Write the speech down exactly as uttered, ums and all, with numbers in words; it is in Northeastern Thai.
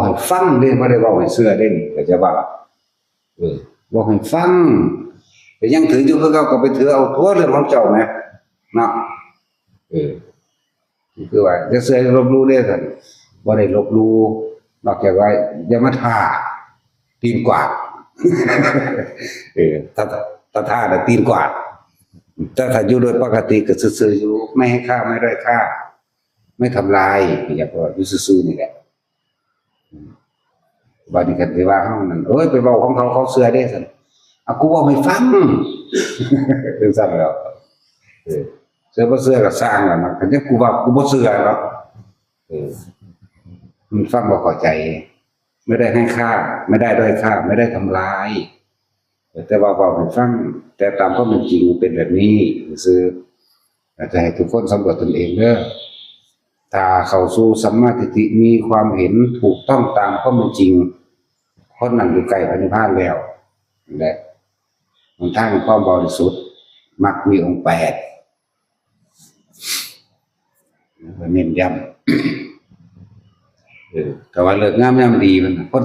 ให้ฟังเด้ บ่ได้เว้าให้เชื่อเด้ เข้าใจบ่ล่ะ เออ เว้าให้ฟัง แต่ยังถืออยู่คือเก่า ก็ไปถือเอาตัวเรื่องของเจ้าแหม เนาะ เออ คือว่าอย่าเชื่ออย่าลบหลู่เด้ ท่าน บ่ได้ลบหลู่ นอกจากว่าอย่ามาท่าตีนกวาด เออ ถ้า ถ้าท่าน่ะตีนกวาด แต่ถ้าอยู่โดยปกติก็ซื่อๆอยู่ ไม่ให้ฆ่า ไม่ด้อยฆ่า ไม่ทำลาย อย่างว่าอยู่ซื่อๆนี่แหละ บัดนี้คันสิว่าเฮานั่น เอ้ย ไปเว้าของเขา เขาเชื่อเด้ ซั่น เอา กูเว้าให้ฟัง จั่งซั่นแหล้ว เออ เชื่อบ่เชื่อก็ซ่างแหล้วนะ คันจั่งกูว่ากูบ่เชื่อเนาะ เออ มันฟังบ่เข้าใจ ไม่ได้ให้ฆ่า ไม่ได้ด้อยฆ่า ไม่ได้ทำลาย แต่ว่าเว้าให้ฟัง แต่ตามความเป็นจริงมันเป็นแบบนี้ซื่อ อยากจะให้ทุกคนสำรวจตนเองเด้อ ถ้าเข้าสู่สัมมาทิฏฐิ มีความเห็นถูกต้องตามความเป็นจริง คนนั้นอยู่ใกล้พระนิพพานแล้ว และหนทางความบริสุทธิ์ มรรคมีองค์แปด เน้นย้ำ เออ แต่ว่าเลิกงามยามดีมัน คน